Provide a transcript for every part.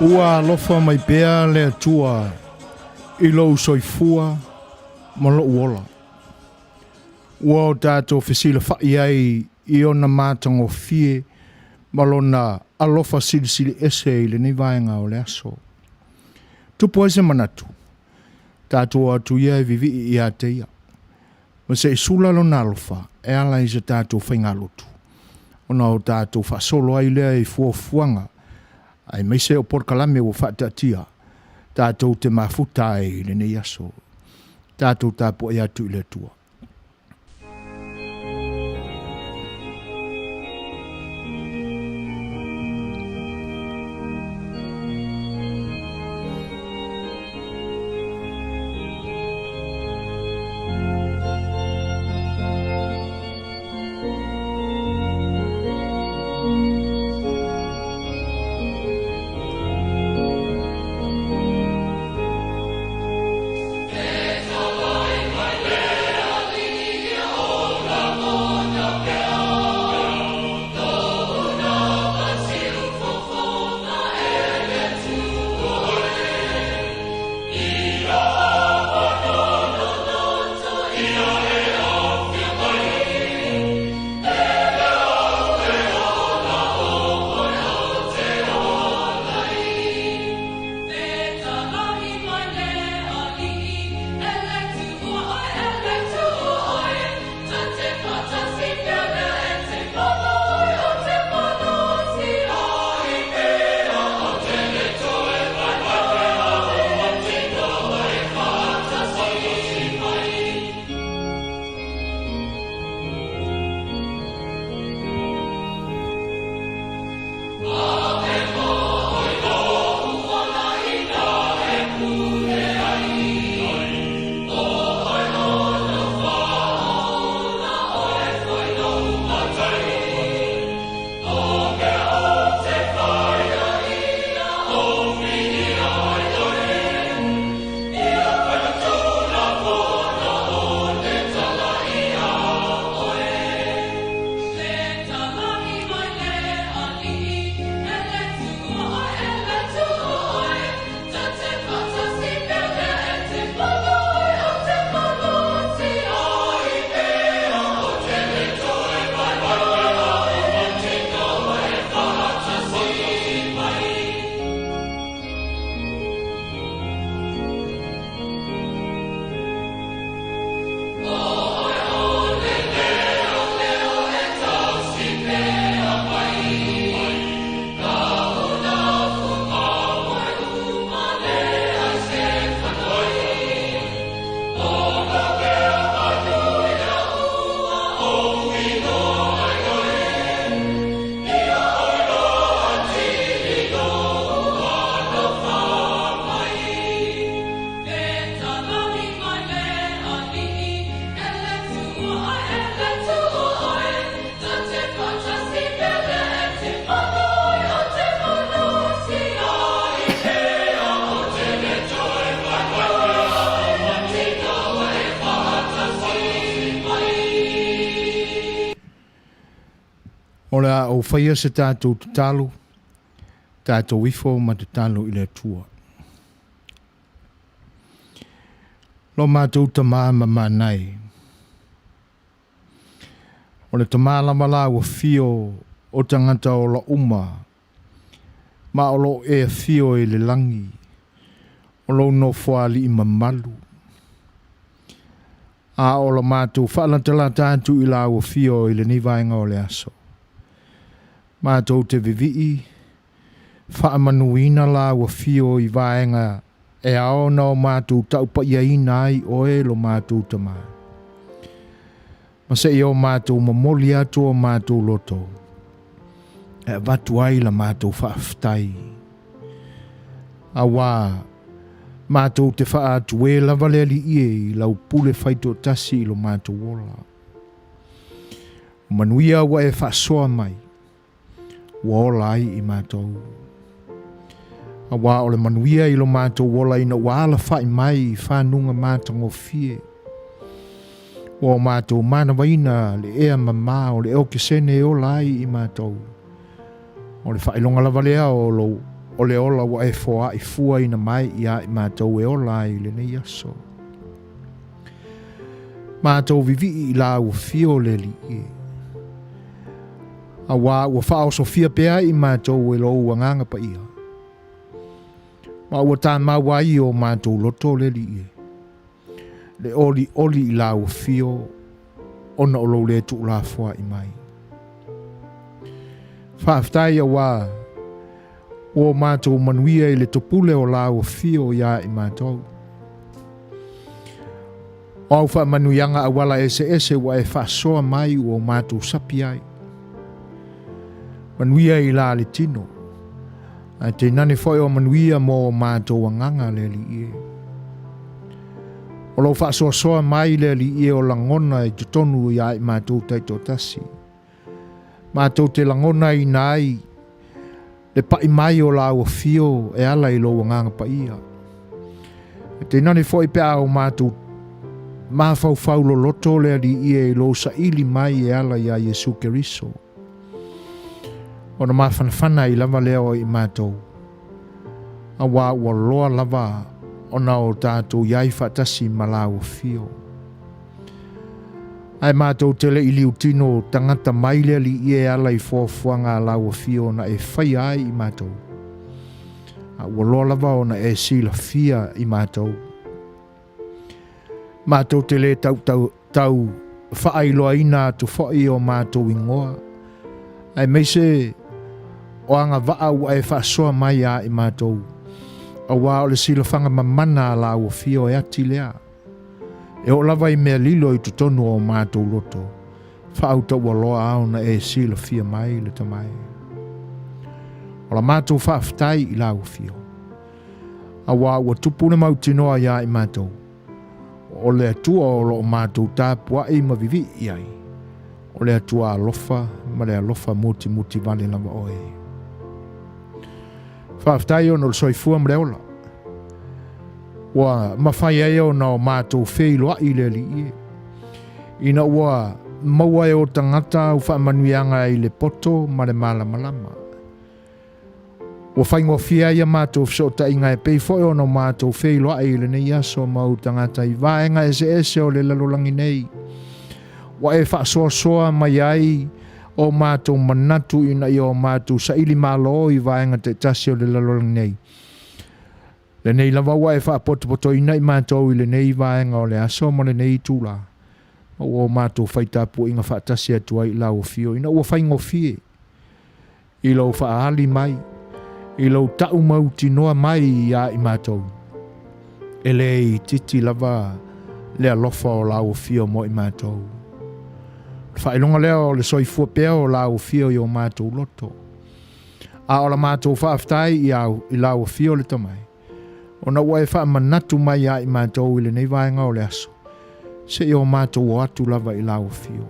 Ua alofa mai pea le Atua i lou soifua ma lou ola. Ua o tatou fesilafai ai i ona matagofie ma lona alofa silisili ese i lenei vaega o le aso. Tupu ai se manatu, tatou o atu ia e vivii ia te ia, ma se i sula lona alofa e ala i se tatou faigalotu, ona o tatou faasolo ai lea i fuafuaga aemaise o polokalame ua faataatia tatou te mafuta ai i lenei aso. Tatou tapuai atu i le Atua. O le a ou faia se tatou tatalo, tatou ifo ma tatalo i le Atua. Lo matou tamā ma manai, o le tamā lava la ua fio o tagata ola uma, ma o lo o e afio i le lagi, o lou nofoalii mamalu. A o la matou faalatalata atu i la ua fio i lenei vaega o le aso. Matou te vivii, faamanuina la ua fio i vaega e ao ona o matou taupaiaina ai oe lo matou tamā. Ma se i o matou momoli atu o matou loto, e avatu ai la matou faafetai. Auā, matou te faaatu e lava le Alii e i lau pule faitoatasi i lo matou ola. O manuia ua e faasoa mai, ua ola ai i matou. Auā o le manuia i lo matou ola ina ua alafaʻi mai i fanuga matagofie. Ua o matou manavaina le ea mamā o le okesene e ola ai i matou. O le faailoga lava lea o lou o le ola ua e foaʻi fuaina mai iā i matou e ola ai i lenei aso. Matou vivii i lāu afio le Alii e. Auā ua faaosofia pea i matou e lou Agaga Paia, ma ua tamau ai i o matou loto le Alii e, le olioli i lāu afio ona o lou le tuulafoaʻi mai. Faafetai auā ua o matou manuia i le topule o lāu afio iā i matou. O au faamanuiaga auala eseese ua e faasoa mai ua o matou sapi ai. Manuia i la le tino, ae tainane foi o manuia mo o matou agaga le Alii e. O lou faasoasoa mai le Alii e o lagona i totonu iā i matou taitoatasi. Matou te lagonaina ai le paʻi mai o lāu afio e ala i lou Agaga Paia. E tainane foi pe a o matou mafaufau loloto le Alii e i lou saili mai e ala iā Iesu Keriso. Ona mafanafana ai lava lea o i matou, auā ua loa lava ona o tatou i ai faatasi ma lāu afio. Ae matou te le i liutino tagata mai le Alii e ala i foafoaga a lau afio na e faia ai i matou, a ua loa lava ona e silafia i matou. Matou te le tau, tau faailoaina atu foi o matou igoa, aemaise o agavaa ua e faasoa mai ia i matou, auā o le silafaga mamana a lau afio e ati lea. E oo lava i mea lilo i totonu o matou loto, faautaualoa a ona e silafia mai le Tama e. O la matou faafetai i lau afio, auā ua tupu le mautinoa iā i matou, o le Atua o lo o matou tapuaʻi ma vivii i ai, o le Atua alofa ma le alofa mutimuti vale lava oe. Faafetai ona o le soifua ma le ola. Ua mafai ai ona o matou feiloai i le Alii e. Ina ua maua e o tagata au faamanuiaga i le poto ma le malamalama. Ua faigofie ai a matou fesootaiga e pei foi ona o matou feiloai i lenei aso ma ou tagata i vaega eseese o le lalolagi nei. Ua e faasoasoa mai ai o matou manatu ina ia o matou saili malo i vaega taitasi o le lalolagi nei. Lenei lava ua e faapotopotoina i matou i lenei vaega o le aso ma lenei itula, ma ua o matou fai tapuaiga faatasi atu ai i lau afio ina ua faigofie i lou faaali mai, i lou tau mautinoa mai iā i matou. E le itiiti lava le alofa o lau afio mo i matou. O le faailoga lea o le soifua pea o lau afio i o matou loto. A o la matou faafetai i lau afio le Tama e, ona ua e faamanatu mai ia i matou i lenei vaega o le aso, se i o matou o atu lava i lau afio.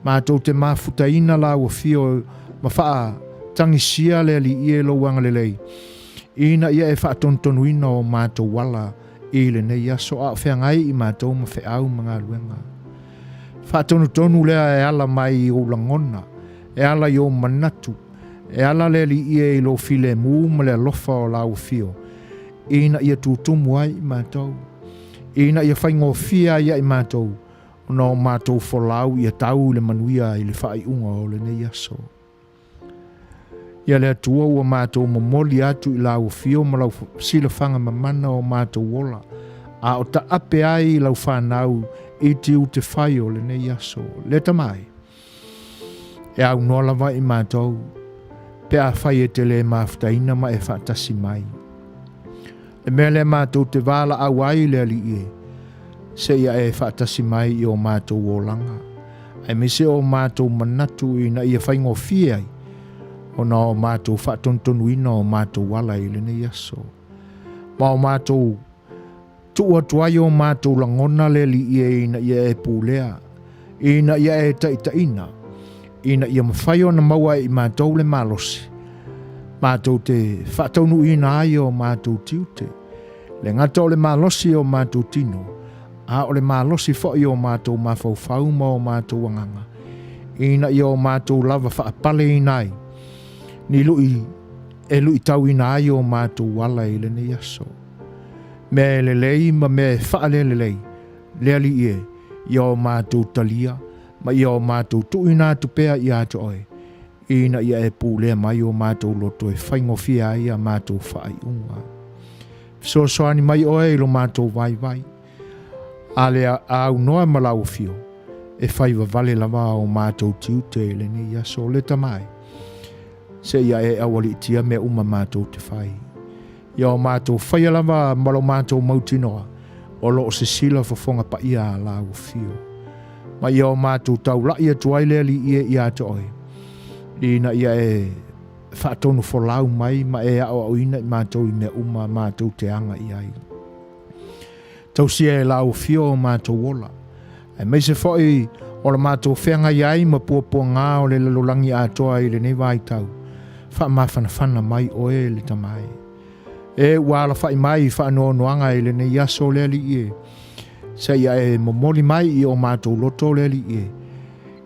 Matou te mafutaina lau afio ma faatagisia le Alii e lou agalelei, ina ia e faatonutonuina o matou ala i lenei aso, a o feagai i matou ma feau ma galuega. Faatonutonu lea e ala mai i ou lagona, e ala i ou manatu, E ala le Alii e i lou filemu ma le alofa o lau afio, ina ia tutumu ai i matou, ina ia faigofie ai ia i matou, ona o matou folau ia tau i le manuia i le faaiuga o lenei aso. Ia le Atua ua matou momoli atu i lau afio ma lau silafaga mamana o matou ola, a o taape ai lau fanau i tiute fai o lenei aso. Le Tama e. E aunoa lava i matou, pe afai e te le mafutaina ma e faatasi mai. Le mea lea matou te valaau ai le Alii e, seia e faatasi mai i o matou olaga, aemaise o matou manatu ina ia faigofie ai ona o matou faatonutonuina o matou ala i lenei aso. Ma o matou Tuu atu ai o matou lagona le Alii e ina ia e pulea, ina ia e taitaiina, ina ia mafai ona maua e i matou le malosi, matou te faataunuuina ai o matou tiute, le gata o le malosi o matou tino, a o le malosi foi o matou mafaufau ma o matou agaga, ina ia o matou lava faapaleina ai ni lui. e luitauina ai o matou ala i lenei aso. Mea e lelei ma mea e faalelelei, le Alii e, ia o matou talia ma ia o matou tuuina atu pea ia te Oe, ina ia e pulea mai o matou loto e faigofie ai a matou faaiuga. Fesoasoani mai Oe i lo matou vaivai, a le aunoa ma lau afio, e fai vavale lava o matou tiute i lenei aso. Le Tama e, seia e aualiitia mea uma matou te fai. Ia o matou faia lava ma lo matou mautinoa, o lo o sisila fofoga paia a lau afio. Ma ia o matou taulai atu ai le Alii e ia te Oe, ina ia e faatonu folau mai ma e aoaoina i matou i mea uma matou te aga i ai. Tausia e lau afio o matou ola, aemaise foi o la matou feagai ai ma puapuaga o le lalolagi atoa i lenei vaitau. Faamafanafana mai oe le Tama e. E ua alafai mai i faanoanoaga i lenei aso le Alii e, seia e momoli mai i o matou loto le Alii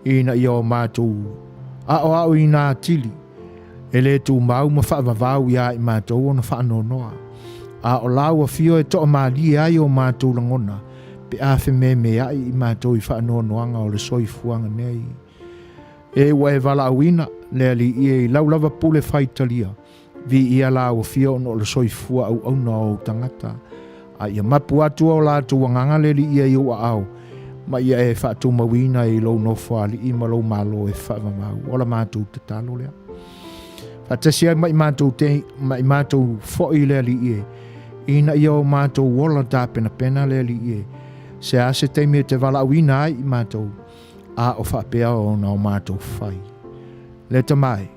e, ina ia o matou aoaoina atili e le tumau ma faavavau iā i matou ona faanoanoa, a o lau afio e toamalie ai o matou lagona pe a fememeai i matou i faanoanoaga o le soifuaga nei. E ua e valaauina le Alii e i lau lava pule faitalia, Viia lau afio ona o le soifua auauna o ou tagata, a ia mapu atu o latou agaga le Alii i ou aao, ma ia e faatumauina i lou nofoalii ma lou malo e faavavau. O la matou tatalo lea. Faatasi ai ma i matou te, ma i matou foi le Alii e, ina ia o matou ola tapenapena le Alii e, se a se taimi e te valaauina ai i matou, a o faapea ona o matou fai. Le Tama e,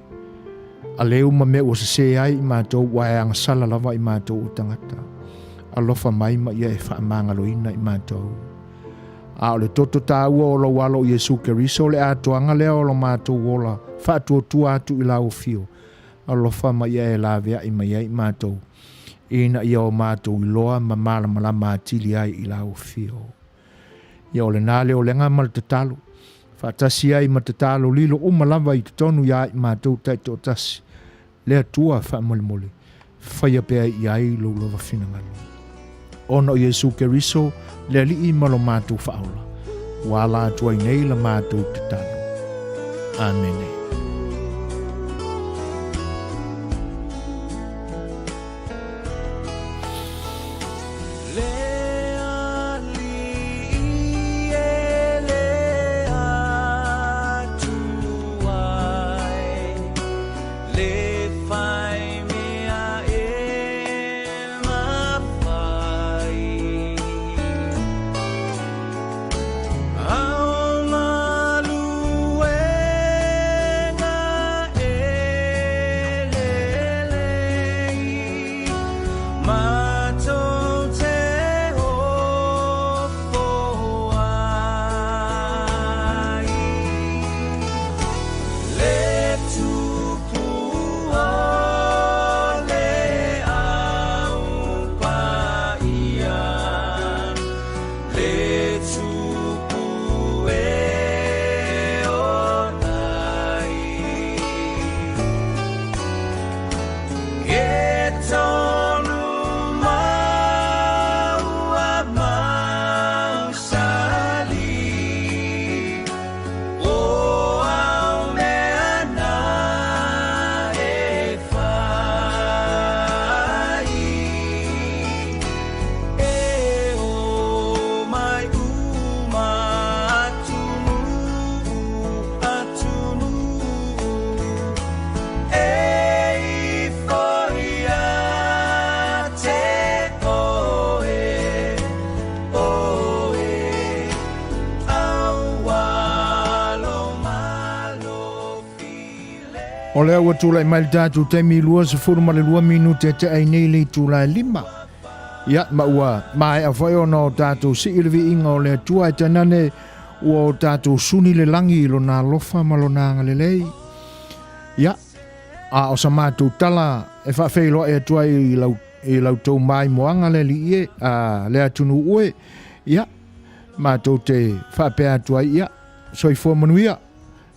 aleu ma mea ua sesē ai i matou ua e agasala lava i matou o tagata. Alofa mai ma ia e faamagaloina i matou. A o le toto taua o lou Alo o Iesu Keriso le atoaga lea o lo matou ola faatuatua atu i lau afio, alofa ma ia e laveai mai ai i matou, ina ia o matou iloa ma malamalama atili ai i lau afio. Ia o lena le olega ma le tatalo, faatasi ai ma tatalo lilo uma lava i totonu iā i matou taitoatasi, le Atua faamolemole, faia pea i ai lou lava finagalo. Ona o Iesu Keriso, le Alii ma lo matou Faaola, ua ala atu ai nei la matou tatalo. Amene. O lea ua tulai mai le tatou taimi 22 minute e tea ai nei le itula e 5. Ia, ma ua maea foi ona o tatou sii le viiga o le Atua e tainane ua o tatou suni le lagi i lona alofa ma lona agalelei. Ia, a o sa matou tala e faafeiloai atu ai i lau, i la outou maimoaga le alii e, a, le atunuu e, ia, matou te faapea atu ai, ia, soifua manuia,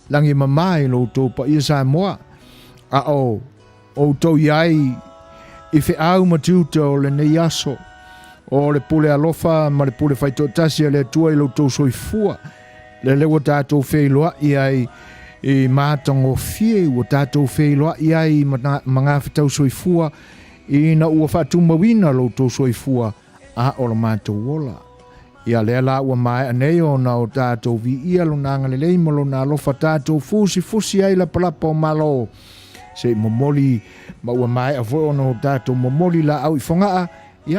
lagi e mama i lo outou paia Samoa, a o. outou i ai i feau ma tiute o lenei aso. O le pule alofa ma le pule faitoatasi a le Atua i lo outou soifua, lele ua tatou feiloai ai i matagofie, ua tatou feiloai ai i magafetau soifua, ina ua faatumauina lo outou soifua a o lo matou ola. Ia lea la ua maea nei ona o tatou viia lona agalelei ma lona alofa tatou fusifusi ai lapalapa o Malo se i momoli, ma ua maea foi ona o tatou momoli laau i Fogaa.